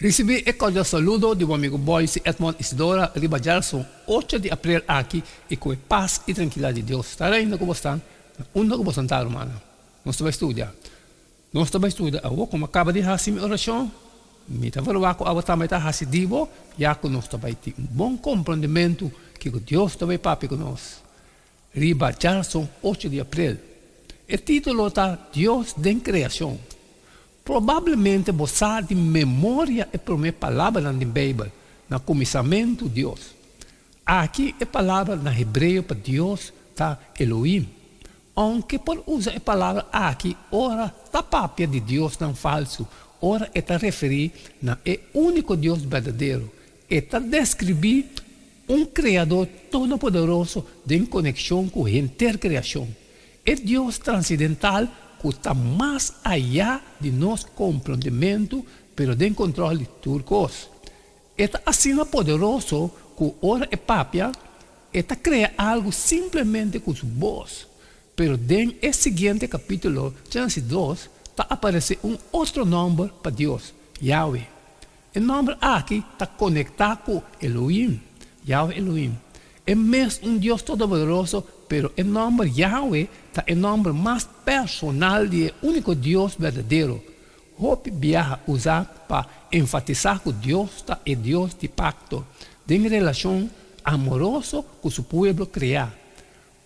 Risibí e kordial saludo di bo amigu Boyce Edmond Isidora riba djarason ocho di aprel aki i ku e pas i trankilidat di Dios ta reina ku bo stan na unda ku bo santá rumannan. Nos ta bai studia. Nos ta bai studia awor ku mi a kaba di hasi mi orashon. Mi ta verwagt ku abo tambe ta hasi di bo ya ku nos ta bai tin un bon komprondementu kiko Dios ta bai papia ku nos riba djarason ocho di aprel. E título ta Dios den Kreashon. Probablemente bo sa di memoria e promé palabranan den Beibel, Na kuminsamentu Dios. Aki e palabra na hebreo pa Dios ta Elohim. Ounke por usa e palabra aki ora ta papia di diosnan falsu, ora e ta referí na e úniko Dios berdadero, e ta deskribí un Kreador todopoderoso den konekshon ku henter kreashon. E Dios transidental ku ta mas ayá di nos komprondementu pero den kontrol di tur kos. E ta asina poderoso ku ora e papia, e ta krea algu simplemente ku su bos. Pero den e siguiente kapítulo, Génesis dos, ta aparesé un otro nòmber pa Dios, Yahweh. E nòmber aki ta konektá ku Elohim, Yahweh Elohim. E mes un Dios Todopoderoso, pero e nòmber Yahweh ta e nòmber mas personal di e úniko Dios berdadero. Hopi biaha usá pa enfatisá ku Dios ta e Dios di pakto den relashon amoroso ku su pueblo kreá.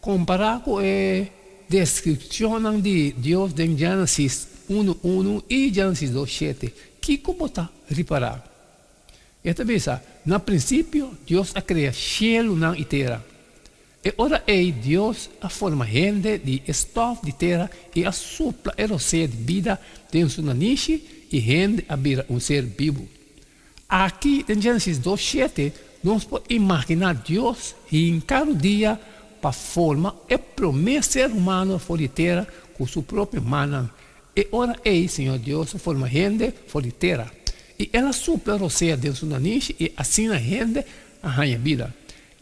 Kompará ku e deskripshonnan di Dios den Génesis unu unu i Génesis dos shete, kiko bo ta ripará? E ta bisa, Na prinsipio Dios a krea shelunan i tera. E ora ei Dios a forma hende di e stòf di tera i a supla e rosea di bida den su nanishi i hende a bira un ser bibu. Aki den Génesis dos shete nos por imaginá Dios hinká rudia pa forma e promé ser humano for di tera ku su propio mannan. E ora ei Señor Dios a forma hende for di tera, i el a supla rosea den su nanishi i asina hende a haña bida.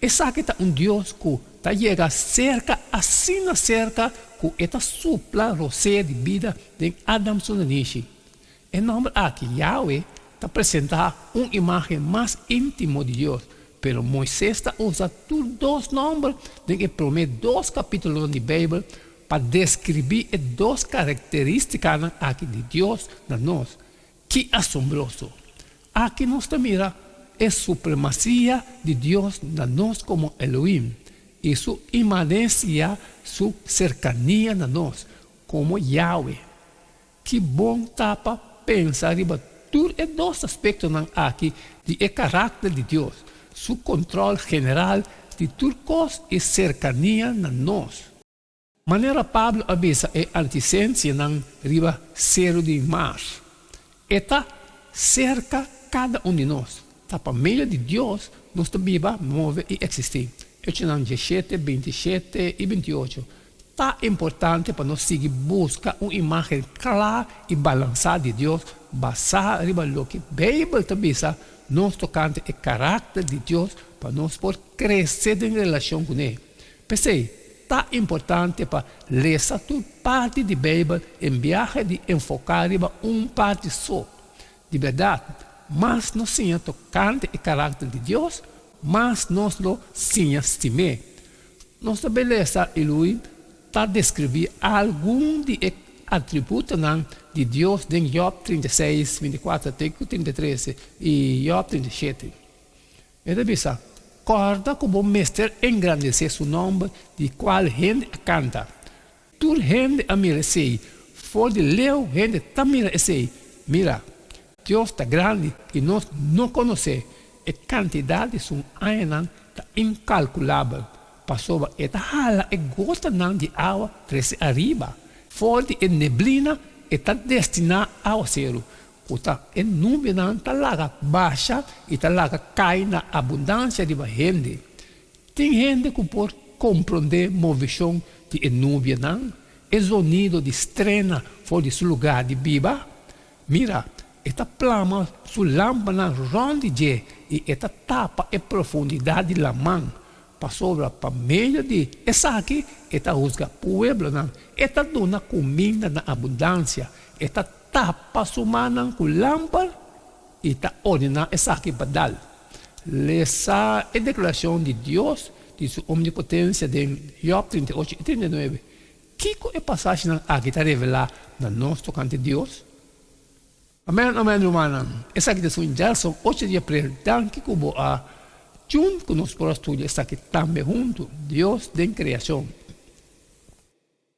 Esaki ta un Dios ku ta yega serka, asina serka ku e ta supla rosea di bida den Adam su nanishi. E nòmber aki, Yahweh, ta presentá un imágen mas íntimo di Dios, pero Moises ta usa tur dos nòmber den e promé dos kapítulonan di Beibel pa deskribí e dos karakterístikanan aki di Dios na nos. Ki asombroso! Aki nos ta mira e supremasia di Dios na nos komo Elohim i su inmanensia, su serkania na nos, komo Yahweh. Ki bon ta pa pensa riba tur e dos aspektonan aki di e karakter di Dios, su kontrol general di tur kos i serkania na nos. Manera Pablo a bisa e antisensianan riba Seru di Mars, E ta serka kada un di nos. Ta pa medio di Dios nos ta biba, move i eksistí. Echonan diesshete, bintisshete i bintiocho. Ta importante pa nos sigui buska un imágen kla i balansá di Dios basá riba loke Beibel ta bisa nos tokante e karakter di Dios pa nos por krese den relashon kuné. P'esei, ta importante pa lesa tur parti di Beibel en biaha di enfoká riba un parti so. Di bèrdat, mas nos siña tokante e karakter di Dios, mas nos lo siña stim'é. Nos ta bay lesa i Louis ta deskribí algun di e atributonan di Dios den Jòb 36, 24 te ku 33 i Jòb 37. E ta bisa, Kòrda ku bo mester engrandesé su nòmber di kual hende a kanta. Tur hende a mira esei, for di leu hende ta mira esei. Mira, Dios ta grandi i nos no konosé, e kantidat di su añanan ta inkalkulabel, pasobra e ta hala e gotanan di awa trese ariba. For di e neblina e ta destiná awaseru, ku ta e nubianan ta laga basha i ta laga kai na abundansia riba hende. Tin hende ku por komprondé moveshon di e nubianan, e zonido di strena for di su lugá di biba? Mira, e ta plama su lampanan rònt di dje i e ta tapa e profundidat di laman, pasobra pa medio di esaki e ta husga pueblonan, e ta duna kuminda na abundansia, e ta tapa su mannan ku lamper. i ta ordená esaki pa dal. Lesa e deklarashon di Dios di su omnipotensia den Jòb 38 i 39. Kiko e pasashinan aki ta revelá na nos tokante Dios? Amen amen rumannan, esaki ta sun djalson ocho di aprel, danki ku bo a tune ku nos por a studia esaki tambe huntu, Dios den kreashon.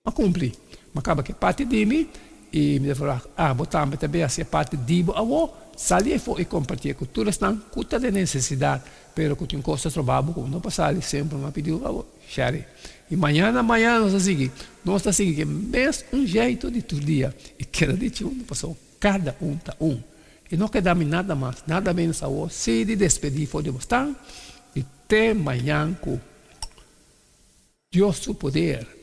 A kumpli, m'a kaba ku e parti di mi i mi ta verwagt abo tambe ta bin hasi e parti di bo awo, sali efo i kompartié ku tur esnan ku ta den nesesidat pero ku tin kos ta troba bo ku no por sali semper m'a pidi bo pa bo share. I mañana mañana nos ta sigui, nos ta sigui ku e mes un jeito di tur dia i keda di chuntu pasobra kada un ta un. I no keda mi nada mas nada menos awo si di despedí for di bo stan i te mañan ku Dios su poder.